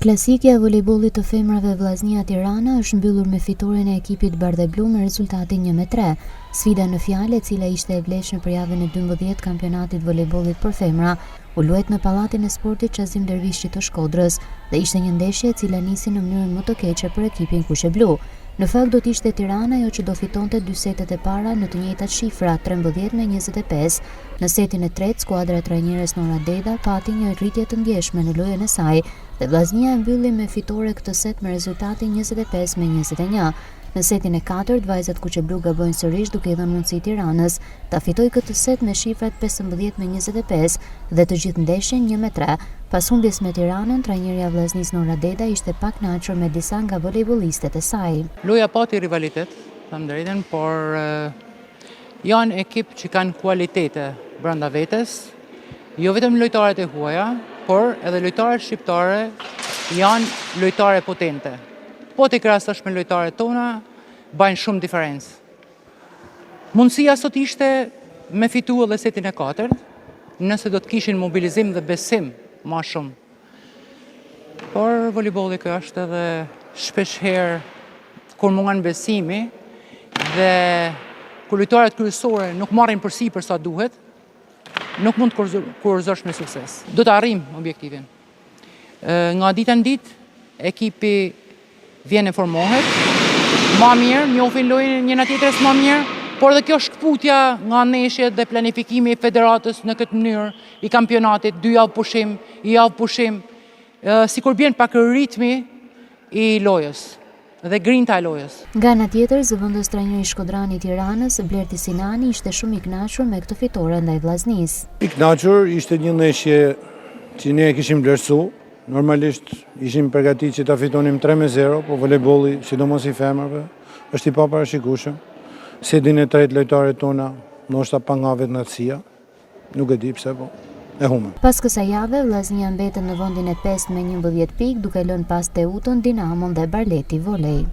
Klasikja e volejbollit të femrave Vllaznia-Tirana është mbyllur me fitoren e ekipit bardheblu me rezultatin 1 me 3. Sfida në fjalë, e cila ishte e vlefshme për javën e 12 kampionatit volejbollit për femra, u luajt në Pallatin e Sportit Qazim Dervishi të Shkodrës dhe ishte një ndeshje e cila nisi në mënyrën më të keqe për ekipin kuqeblu. Në fakt do të ishte Tirana ajo që do fitonte dy setet e para në të njëjtat shifra, 13 me 25. Në setin e tretë, skuadra e trajneres Nora Deda pati një rritje të ndjeshme në lojën e saj dhe Vllaznia e mbylli me fitore këtë set me rezultatin 25 me 21. Në setin e katërt, vajzat kuqeblu gabojnë sërish duke i dhënë mundësi Tiranës ta fitojë këtë set me shifrat 15 me 25 dhe të gjithë ndeshjen 1 me 3. Pas humbjes me Tiranën, trajnerja e Vllaznisë Nora Deda ishte e pakënaqur me disa nga volejbollistet e saj. Loja pati rivalitet, them drejtën, por janë ekip që kanë kualitete brenda vetes, jo vetëm lojtarët e huaja, por edhe lojtarët shqiptare janë lojtare potente. Po t'i krahasosh me lojtarët tona, bajnë shumë diferencë. Mundësia sot ishte me fitu edhe setin e katërt, nëse do të kishin mobilizim dhe besim ma shumë. Por volejbolli kjo është edhe shpesh herë kur mungon besimi dhe kur lojtarët kryesore nuk marrin përsipër sa duhet, nuk mund të kurorëzosh me sukses. Do të arrijmë objektivin. Nga dita në ditë, ekipi vjen e formohet, ma mirë, njofin lojën njëna tjetrës ma mirë, por dhe kjo shkëputja nga ndeshjet dhe planifikimi i federatës në këtë mënyrë, i kampionatit, dy javë pushim, një javë pushim, sikur bjen pak ritmi i lojës dhe grinta e lojës. Nga ana tjetër, zëvendës trajneri shkodran i Tiranës, Blerti Sinani, ishte shumë i kënaqur me këtë fitore ndaj Vllaznisë. I kënaqur, ishte një ndeshje që ne e kishim vlerësu. Normalisht ishim përgatitur që ta fitonim 3-0, po volejbolli, sidomos i femrave, është i paparashikueshëm. Setin e tretë lojtarët tona, ndoshta pa nga vetëkënaqësia, nuk e di pse, po e humbën. Pas kësaj jave, Vllaznia mbetet në vendin e 5 me 11 pikë, duke lënë pas Teutën, Dinamon dhe Barleti Volej.